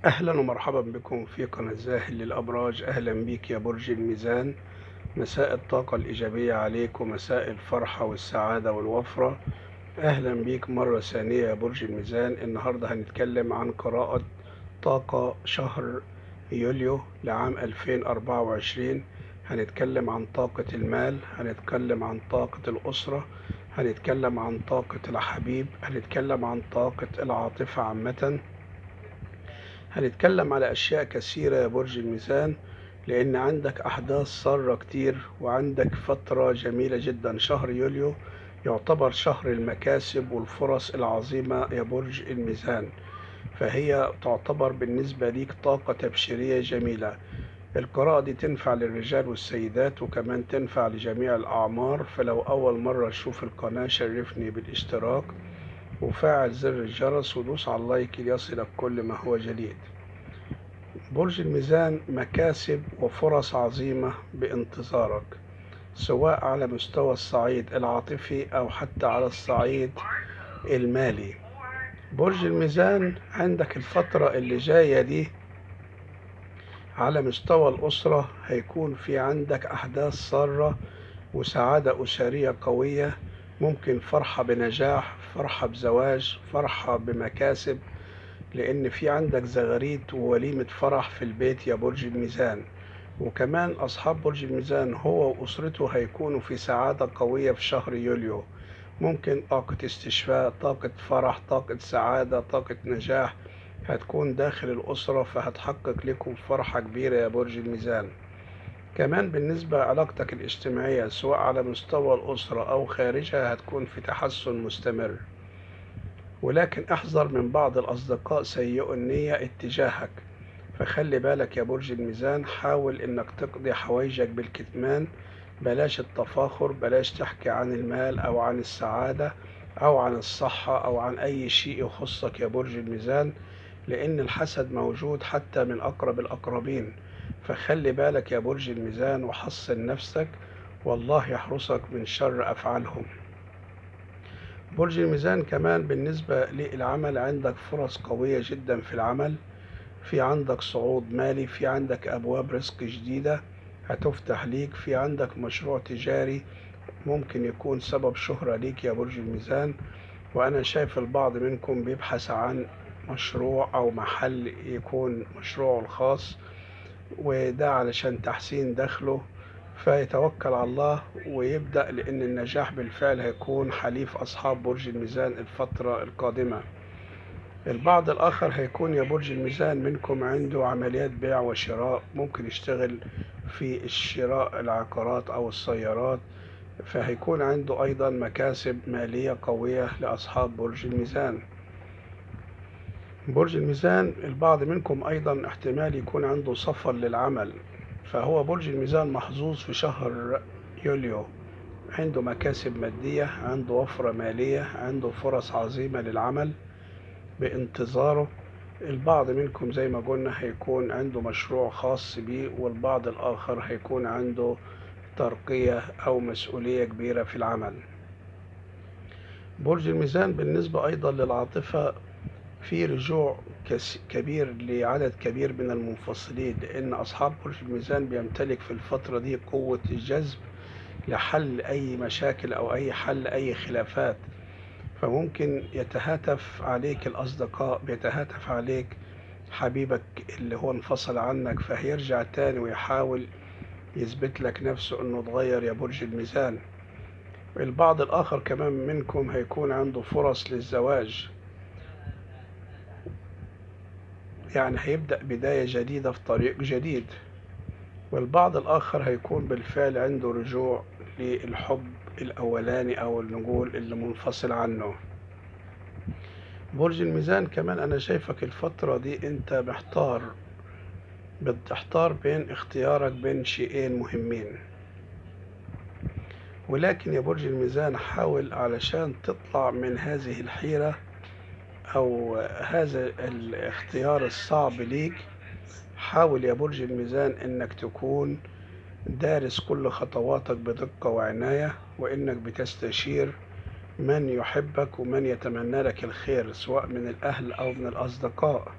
أهلا ومرحبا بكم في قناة زاهر للأبراج. أهلا بيك يا برج الميزان. مساء الطاقة الإيجابية عليك ومساء الفرحة والسعادة والوفرة. أهلا بيك مرة ثانية يا برج الميزان. النهاردة هنتكلم عن قراءة طاقة شهر يوليو لعام 2024. هنتكلم عن طاقة المال، هنتكلم عن طاقة الأسرة، هنتكلم عن طاقة الحبيب، هنتكلم عن طاقة العاطفة عامة، هنتكلم على أشياء كثيرة يا برج الميزان، لأن عندك أحداث سارة كتير وعندك فترة جميلة جدا. شهر يوليو يعتبر شهر المكاسب والفرص العظيمة يا برج الميزان، فهي تعتبر بالنسبة ليك طاقة تبشيرية جميلة. القراءة دي تنفع للرجال والسيدات وكمان تنفع لجميع الأعمار. فلو أول مرة تشوف القناة شرفني بالاشتراك وفعل زر الجرس ودوس على اللايك ليصلك كل ما هو جديد. برج الميزان مكاسب وفرص عظيمة بانتظارك، سواء على مستوى الصعيد العاطفي أو حتى على الصعيد المالي. برج الميزان عندك الفترة اللي جاية دي على مستوى الأسرة هيكون في عندك أحداث سارة وسعادة أسرية قوية، ممكن فرحة بنجاح، فرحة بزواج، فرحة بمكاسب، لأن في عندك زغاريت ووليمة فرح في البيت يا برج الميزان. وكمان أصحاب برج الميزان هو وأسرته هيكونوا في سعادة قوية في شهر يوليو. ممكن طاقة استشفاء، طاقة فرح، طاقة سعادة، طاقة نجاح هتكون داخل الأسرة، فهتحقق لكم فرحة كبيرة يا برج الميزان. كمان بالنسبة لعلاقتك الاجتماعية سواء على مستوى الأسرة أو خارجها هتكون في تحسن مستمر، ولكن احذر من بعض الأصدقاء سيئو النية اتجاهك، فخلي بالك يا برج الميزان. حاول انك تقضي حوايجك بالكتمان، بلاش التفاخر، بلاش تحكي عن المال أو عن السعادة أو عن الصحة أو عن أي شيء يخصك يا برج الميزان، لأن الحسد موجود حتى من أقرب الأقربين. فخلي بالك يا برج الميزان وحصن نفسك، والله يحرسك من شر أفعالهم. برج الميزان كمان بالنسبة للعمل عندك فرص قوية جدا في العمل، في عندك صعود مالي، في عندك أبواب رزق جديدة هتفتح ليك، في عندك مشروع تجاري ممكن يكون سبب شهرة ليك يا برج الميزان. وأنا شايف البعض منكم بيبحث عن مشروع أو محل يكون مشروعه الخاص، وده علشان تحسين دخله، فيتوكل على الله ويبدأ، لأن النجاح بالفعل هيكون حليف أصحاب برج الميزان الفترة القادمة. البعض الآخر هيكون يا برج الميزان منكم عنده عمليات بيع وشراء، ممكن يشتغل في الشراء العقارات أو السيارات، فهيكون عنده أيضا مكاسب مالية قوية لأصحاب برج الميزان. برج الميزان البعض منكم أيضا احتمال يكون عنده سفر للعمل، فهو برج الميزان محظوظ في شهر يوليو، عنده مكاسب مادية، عنده وفرة مالية، عنده فرص عظيمة للعمل بانتظاره. البعض منكم زي ما قلنا هيكون عنده مشروع خاص بيه، والبعض الآخر هيكون عنده ترقية أو مسؤولية كبيرة في العمل. برج الميزان بالنسبة أيضا للعاطفة في رجوع كبير لعدد كبير من المنفصلين، لأن أصحاب برج الميزان بيمتلك في الفترة دي قوة الجذب لحل أي مشاكل أو أي حل أي خلافات، فممكن يتهاتف عليك الأصدقاء، بيتهاتف عليك حبيبك اللي هو انفصل عنك، فهيرجع تاني ويحاول يثبت لك نفسه أنه اتغير يا برج الميزان. البعض الآخر كمان منكم هيكون عنده فرص للزواج، يعني هيبدأ بداية جديدة في طريق جديد. والبعض الآخر هيكون بالفعل عنده رجوع للحب الأولاني أو نقول اللي منفصل عنه. برج الميزان كمان أنا شايفك الفترة دي أنت محتار، بتحتار بين اختيارك بين شيئين مهمين، ولكن يا برج الميزان حاول علشان تطلع من هذه الحيرة أو هذا الاختيار الصعب ليك. حاول يا برج الميزان إنك تكون دارس كل خطواتك بدقة وعناية، وإنك بتستشير من يحبك ومن يتمنى لك الخير سواء من الأهل أو من الأصدقاء.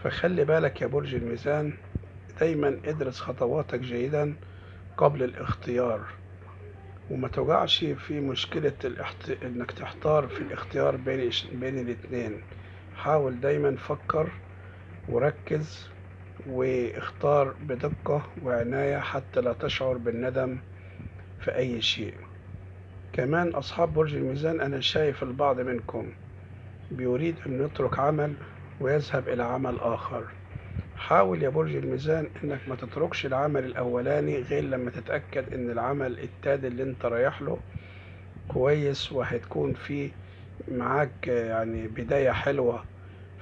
فخلي بالك يا برج الميزان، دايما ادرس خطواتك جيدا قبل الاختيار، وما توقعش في مشكلة انك تحتار في الاختيار بين الاتنين. حاول دايما فكر وركز واختار بدقة وعناية حتى لا تشعر بالندم في أي شيء. كمان أصحاب برج الميزان أنا شايف البعض منكم بيريد أن يترك عمل ويذهب إلى عمل آخر. حاول يا برج الميزان إنك ما تتركش العمل الأولاني غير لما تتأكد إن العمل التاني اللي أنت رايح له كويس وهتكون فيه معاك يعني بداية حلوة.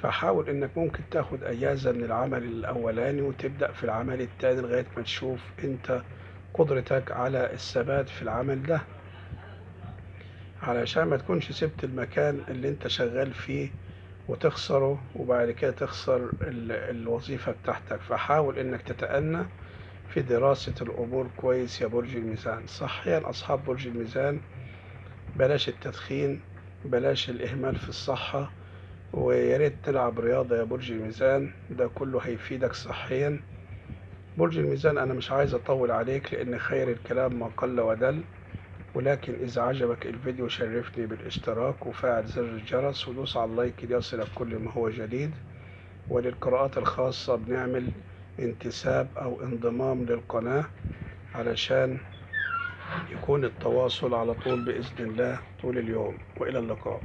فحاول إنك ممكن تاخد أجازة من العمل الأولاني وتبدأ في العمل التاني لغاية ما تشوف أنت قدرتك على الثبات في العمل ده، علشان ما تكونش سبت المكان اللي انت شغال فيه وتخسره وبعد كده تخسر الوظيفة بتاعتك. فحاول انك تتأنى في دراسة الامور كويس يا برج الميزان. صحيا اصحاب برج الميزان بلاش التدخين، بلاش الاهمال في الصحة، وياريت تلعب رياضة يا برج الميزان، ده كله هيفيدك صحيا. برج الميزان انا مش عايز اطول عليك لان خير الكلام ما قل ودل، ولكن إذا عجبك الفيديو شرفني بالاشتراك وفعل زر الجرس ودوس على اللايك ليصلك كل ما هو جديد. وللقراءات الخاصة بنعمل انتساب أو انضمام للقناة علشان يكون التواصل على طول بإذن الله طول اليوم. وإلى اللقاء.